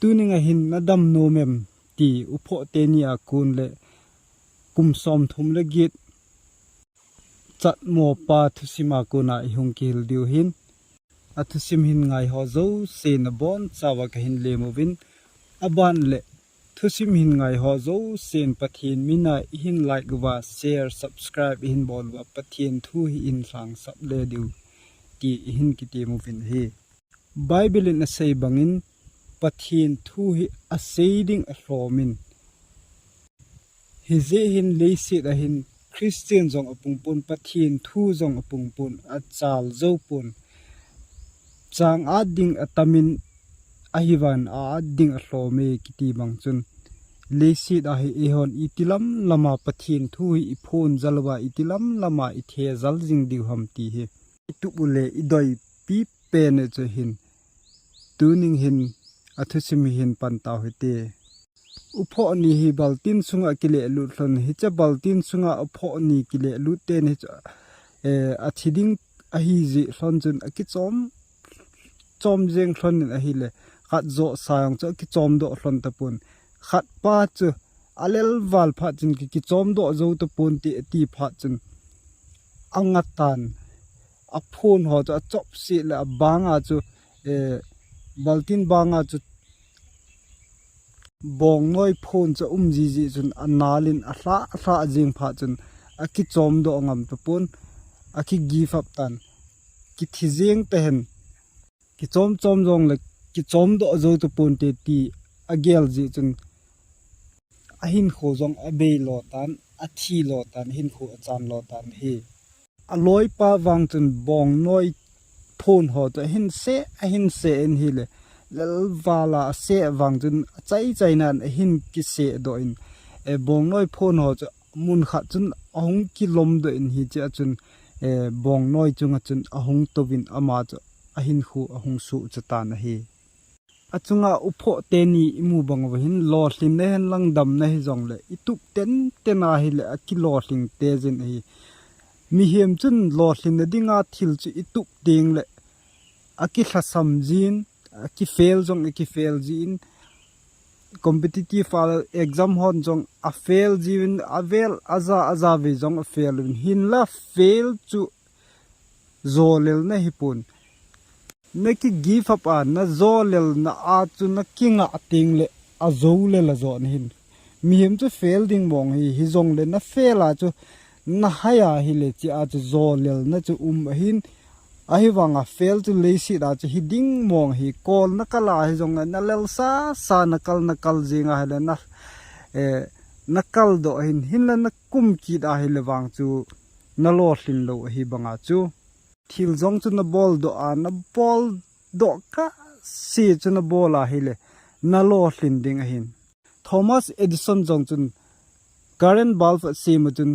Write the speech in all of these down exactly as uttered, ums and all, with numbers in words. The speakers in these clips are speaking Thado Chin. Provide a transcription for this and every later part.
Tuning a hin na dam nom em ti uphoh teni a kon le kum som thum le get chatmo pa thusim a kon a i hung kihil diu hin. A thusim hin ngai ho jouse na bonchauva ka hin lem uvin. A ban le thusim hin ngai ho jousen Pathen mina i hin like uva, share, subscribe i hin bol uva, Pathen thu hi i hin lhangsap le diu ti i hin kitem uvin ahi. Bible in a sei bangin Pathen thu hi a sei ding a lhom in. Hijeh hin leiset a hin Christian jong a pung pon, Pathen thu jong a pung pon, a chal jou pon. Chang at ding a tam in, ahivangin a at ding a lhom e kiti bang chun, leiset a hi eihon iti lam lam a Pathen thu hi i phonjal uva, iti lam lam a i thejal jing diu ham ti hi i tup u le i deipi pen e chu hin. Tuning hin a thusim hi hin pan tau hite. Uphoh ni hi baltin sunga kile lut lhon, hiche baltin sunga uphoh ni kile lut ten hichu, eh, a thi ding ahi jeh lhon chun a kichom, chom jeng lhon in ahile, khat jo sa jong chu a kichom doh lhon tapon. Khat pa chu a lel val phat chun ki, kichom doh jou tapon ti, ti phat chun a nga tan. A phon ho chu a chop sih le a banga chu, eh, baltin banga chu bongnoi phon chu a um jiji chun a nal in a hla, a hla jing phat chun a kichom doh ngam tapon, a ki give up tan, kithi jeng tahen, kichom chom jong le kichom doh jou tapon te ti a gel jeh chun a hinkho jong a bei lo tan, a thi lo tan, hinkho a chan lo tan hi. A loipa vang chun bongnoi phon ho chu a hin seh, a hin seh in hile, lel val a a seh vang chun a chai chai nan a hin kiseh doh in, eh, bongnoi phon ho chu mun khat chun a hung kilom doh in hiche a chun, eh, bongnoi chunga chun a hung tou vin ama chu a hinkho a hung suh cha tan ahi. A chunga uphoh teni i mu bang uva hin lolhinna hen lang damna hi jong le i tup ten ten a hile a kilolhing te jin ahi. Mihem chun lolhinna dinga thil chu i tup ding le a kilhasam jin, a ki fail jong a ki fail jin, competitive a exam hon jong a fail jin, a vel a ja a ja ve jong a fail in, hinla fail chu jolelna hi pon. Na ki give up a, na jolelna a chu na kinga teng le a jolel a jo na hin. Mihem chu fail ding mong hi, hi jong le na fail a chu na hai a hile chi a chu jolelna chu um ahin. Ahivanga fail chu leiset a chu hi ding mong hi, kol na kal a hi jong le na lel sa sa na kal na kal jing a hile na, eh, na kal doh ahin, hinla na kum kit a hile vang chu na lolhin lou ahi banga chu. Thil jong chu na bol doh a, na bol doh kah se chu na bol a hile, na lolhin ding ahin. Thomas Edison jong chun current bulb a sem a chun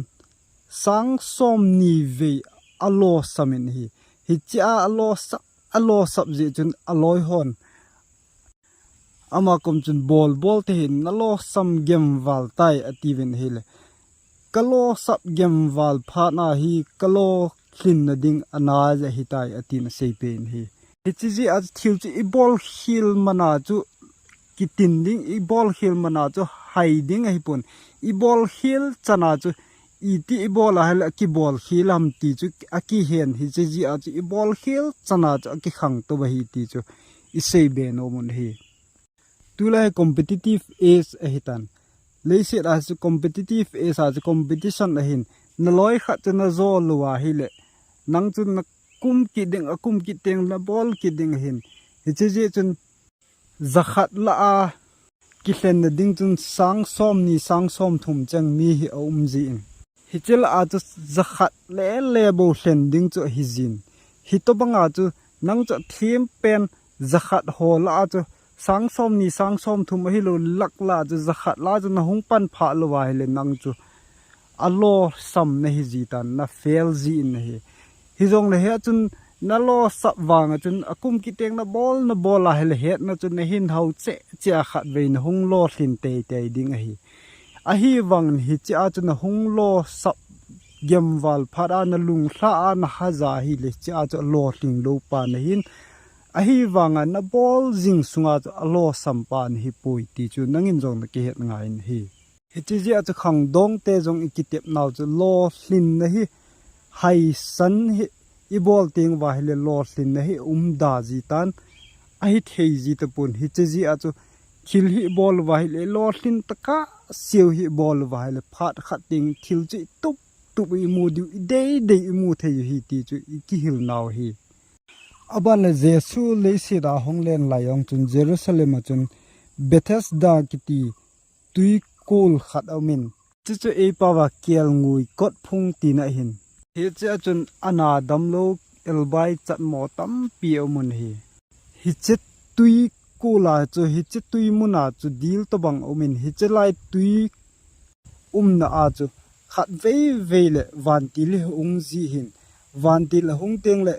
sang som ni vei a losam in ahi. Hiche a a losap, a losap jeh chun a loi hon ama kom chun bol bol te hin na losam gem val tai ati vin ahile, ka losap gem val phat na hi ka lolhinna ding a nai ahi tai atin a sei pen ahi. Hiche jeh a chu thil chu i bol khel man a chu kitin ding, i bol khel man a chu hai ding ahi pon. I bol khel chan a chu iti i bol a hile a kibol khel ham ti chu a kihen, hiche jeh a chu i bol khel chan a chu a kikhang tou ahi ti chu i sei be nom un ahi. Tulai hi competitive age ahi tan. Leiset a chu competitive age a chu competition ahin. Na loi khat chu na jo lou a hile, nang chu na kum kit ding, a kum kit teng na bol kit ding ahin. Hiche jeh chun jakhat lah a kilhenna ding chun sang som ni, sang som thum cheng mi hi a um jin. Hiche lah a chu jakhat le le bou lhen ding chu ahi jin. Hitobang a chu nang chu a them pen jakhat ho lah a chu sang som ni, sang som thum ahilou lak lah a chu jakhat lah a chu na hung pan phah lou a hile nang chu a losam na hi ji tan, na fail ji in ahi. Hijongle hia chun na losap vang a chun a kum kit teng na bol, na bol a hile hetna chun na hin hao cheh cheh a khat vei na hung lolhin tei tei ding ahi. Ahivangin hiche a chun na hung losap gem val phat a na lunglha a na haja hile hiche a chu a lolhing lou pa na hin Ahivanga nabol jing sunga chu alosam pa nahi poi ti chu nangin jong nakihet ngai in ahi. Hiche jeh a chu khangdong te jong ikitep nau chu lolhinna hi haisan hi ibol teng uva ahile lolhinna hi umda ji tan ahithei ji tapon. Hiche jeh a chu thil hi ibol uva ahile lolhin tah a seiu hi ibol uva ahile phat khat teng thil chu itup tup imu diu, ideidei imu thei u ahi ti chu ikihil nau ahi. Aban le Jesu leiset a hung len lai jong chun Jerusalem a chun Bethesda kiti tuikol khat aumin. Chuchu eipao va kelngoi kotphung tina ahin. Hiche a chun ana damlou elbai chatmo tampi aumun ahi. Hiche tuikol a chu, hiche tui muna chu dil tobang aumin, hiche lai tui umna a chu khatvei vei le vantil hi hung ji ahin. Vantil ahung teng le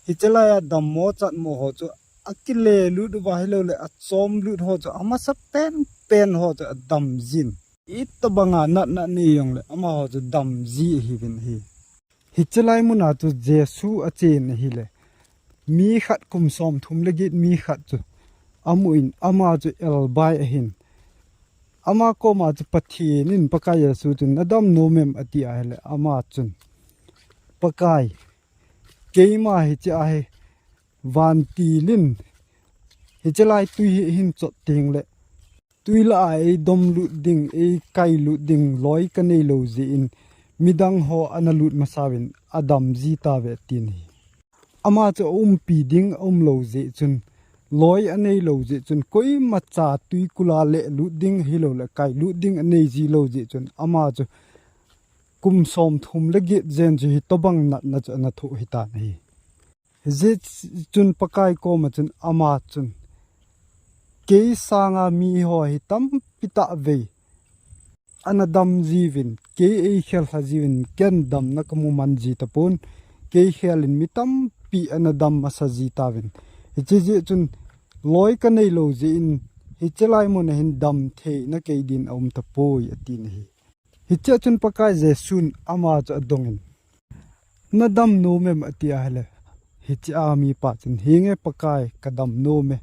hiche lai a dammo chatmo ho chu akile lut uva ahilou le achom lut ho chu amasa penpen ho chu adam jin. Itobanga natna nei jong le amaho chu dam ji ahiuvin ahi. Hiche lai muna chu Jesu achen ahile mi khat kum somthum le get mi khat chu amun ama chu elbai ahin. Ama koma chu Pathen in Pakai Jesu chun nadam nom em ati ahile ama chun Pakai, keima hiche a hi vantil in hiche lai tui hi hin chot teng le tui lah a eidom lut ding, eikai lut ding loi kanei lou jeh in midang ho ana lut masa uvin adam ji tauve atin ahi. Ama chu aumpi ding aum lou jeh chun, loi anei lou jeh chun, koimacha tuikol a le lut ding ahilou le kai lut ding anei ji lou jeh chun, ama chu kum somthum le get jen chu hitobang natna chu ana thoh ahitan ahi. Hijeh chun Pakai koma chun ama chun, kei sanga mi ho hi tampi tah vei ana dam jiuvin, kei eikhel lha jiuvin, ken damna kamu man ji tapon, kei khel in mi tampi ana dam masa ji tauvin. Hiche jeh chun loi kanei lou jeh in hiche lai mun a hin dam theina kei din aum tapoi atin ahi. Hiche a chun Pakai Jesun ama chu adongin, nadam nom em ati ahile, hiche a mipa chun, henge Pakai, kadam nom e,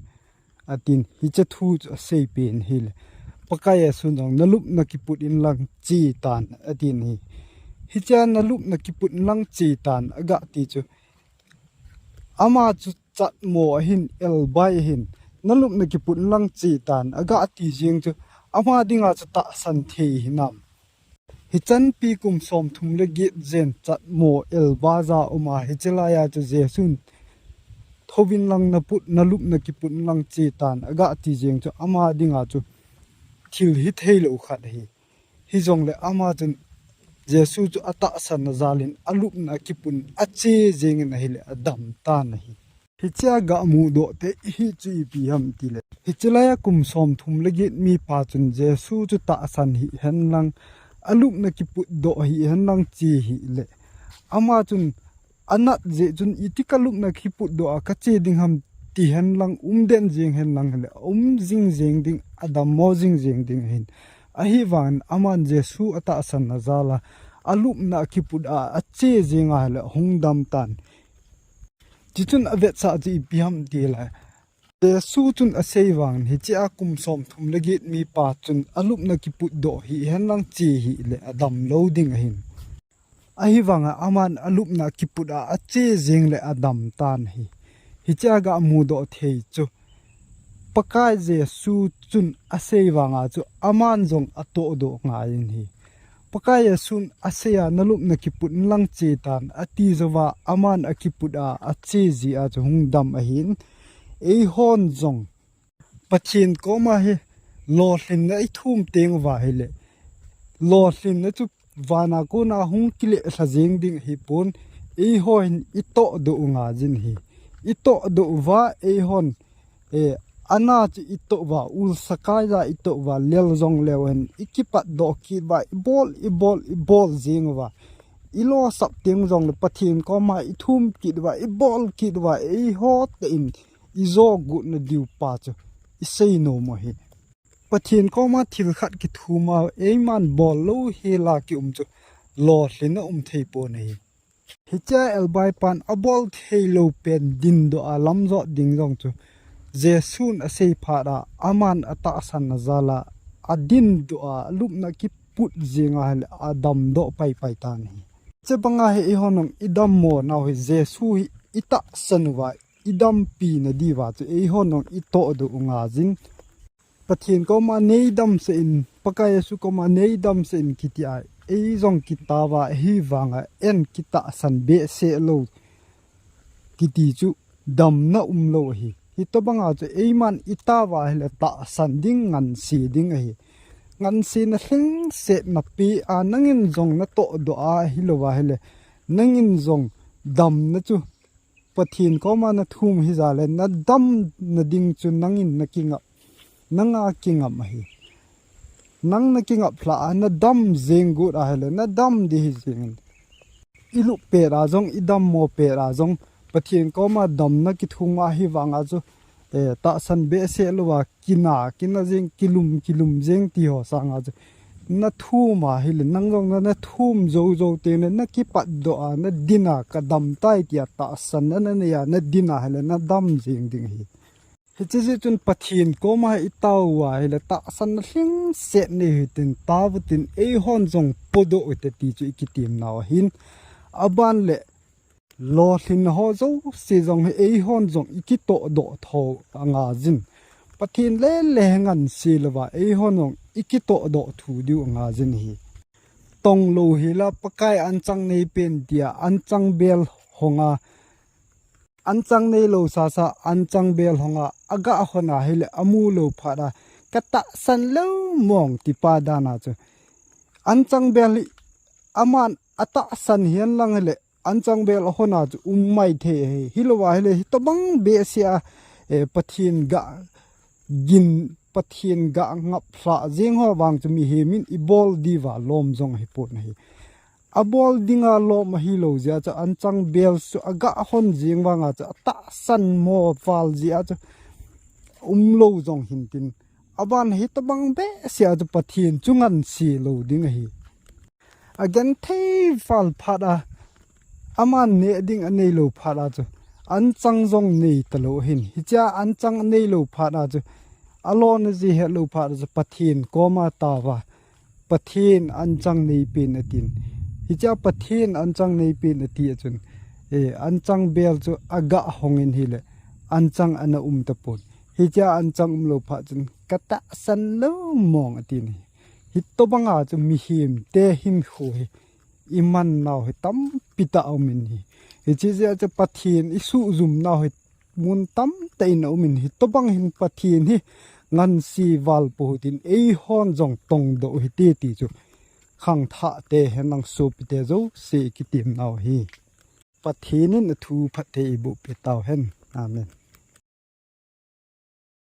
atin, hiche thu chu asei pen ahile, Pakai Jesun jong, nalupna kiput inlang chetan, atin ahi. Hiche a nalupna kiput inlang chetan aga ti chu, ama chu chatmo ahin, elbai ahin, nalupna kiput inlang chetan aga ti jeng chu, ama dinga chu tahsan thei hinam? Hichanpi kum somthum le get jen chatmo elbai ja uma hiche lai a chu Jesun thouvin lang naput, nalupna kiput inlang chetan aga ti jeng chu ama dinga chu thil hithei lou khat ahi. Hijongle ama chun Jesu chu atahsan na jal in alupna kiput in ache jeng in ahile adam tan ahi. Hiche a gamudoh thei hi chu ipi ham tile, hiche lai a kum somthum le get mipa chun Jesu chu tahsan hihen lang, alupna kiputdoh hihen lang che hile, ama chun anat jeh chun iti kalupna kiputdoh a kache ding ham tihen lang, umden jeng hen lang hile, aum jing jeng ding, adammo jing jeng ding ahin. Ahivangin aman Jesu atahsan na jal a, alupna kiput a ache jeng ahile hung dam tan. Chuchun avetsah chu ipi ham tile, Jesu chun asei vangin hiche a kum somthum le get mipa chun alupna kiputdoh hihen lang che hile adam lou ding ahin. Ahivanga aman alupna kiput a ache jeng le adam tan ahi. Hiche a gamudoh thei chu, Pakai Jesu chun asei vanga chu aman jong atohdoh ngai in ahi. Pakai Jesun asei a nalupna kiput inlang chetan ati jouva aman akiput a ache jeh a chu hung dam ahin. Eihon jong Pathen koma hi lolhinna ithum teng uva hile, lolhinna chu vana kona hung kile lha jeng ding ahipon, eiho hin itohdoh u ngai jin ahi. Itohdoh uva eihon, eh, ana chu itoh uva, ulsa kaija itoh uva, lel jong leu hen ikipatdoh kit uva, ibol, ibol, ibol jeng uva, ilosap teng jongle Pathen koma ithum kit uva, ibol kit uva, eiho tah in ijo gotna diu pa chu isei nom u ahi. Pathen koma thil khat kithum a eiman bol lou hela kium chu lolhinna um thei pon ahi. Hichea elbai pan abol thei lou pen dindoh a lamjot ding jong chu Jesun asei phat a, aman atahsan na jal a, adindoh a, alupna kiput jing a ahile adamdoh paipai tan ahi. Chubang a hi eihon jong idammo nau hi Jesu hi itahsan uva, idampi na diuva chu eihon jong itohdoh u ngajin. Pathen koma neidamsah in, Pakai Jesu koma neidamsah in kiti a, eijong kitao a, ahivanga eihin kitahsan behseh lou kiti chu damna umlou ahi. Hitobang a chu eiman itao a ahile tahsan ding, ngansi ding ahi. Ngansena lhingset na pe a, nangin jong natohdoh a, ahilou a ahile nangin jong damna chu Pathen koma nathum hijeh le, nadamna ding chu nangin nakingap, nanga kingap ahi. Nang nakingap lhah a, nadam jeng got ahile, nadam ding hi jengin. Ilup pet a jong, idammo pet a jong, Pathen koma damna kithum ahivanga chu, eh, tahsan behseh louva, kina, kina jeng, kilum, kilum jeng ti ho sanga chu nathum a ahile, nang jong na, nathum jou jou teng le, nakipatdoh a, nadin a, kadam tai tia tahsan na, nanei a, nadin a ahile, nadam jeng ding ahi. Hiche jeh chun Pathen koma itao uva ahile, tahsan na lhingset nei u hitin, tao utin, eihon jong podoh u hite ti chu ikitem nau ahin. Aban le, lolhin ho jouse jong hi eihon jong ikitohdoh tho angajin. Pathen lele ngansi louva, eihon jong ikitohdoh thu diu angajin ahi. Tonglou hila Pakai anchang neipen tia, anchang bel hong a, anchang neilou sasa, anchang bel hong a, aga hon a ahile, amu lou phat a, katahsan lou mong tipa dan a chu. Anchang bel hi, aman atahsan hen lang ahile, anchang bel ahon a chu um maithei ahi. Hilou a ahile, hitobang behseh a, eh, Pathen ga gin, Pathen ga ngaplhah jeng ho vang chu mihem in ibol diuva lom jong ahipon ahi. Abol dinga lom ahilou jeh a chu anchang bel chu aga hon jeng vanga chu atahsan mo val jeh a chu umlou jong hintin. Aban hitobang behseh a chu Pathen chu ngansi lou ding ahi. Agenthei val phat a, aman neh ding aneilou phat a chu, anchang jong neitalou ahin. Hichea anchang aneilou phat a chu, alona ji hetlou phat a chu, Pathen koma ataova, Pathen anchang neipen atin. Hichea Pathen anchang neipen ati a chun, eh, anchang bel chu aga hongin ahile, anchang ana um tapon. Hichea anchang umlou phat chun, katahsan lou mong atin ahi. Hitobang a chu mihemte hinkho hi iman nau hi tampi tah aumin ahi. Hiche jeh a chu Pathen isuhjum nau hi mun tamtah in aumin, hitobang hin Pathen hi ngansi val pou hitin, eihon jong tongdoh u hite ti chu khangthah te hen lang sopite jouse ikitem nau ahi. Pathen in athu phatthei eiboh peh tauhen. Amen.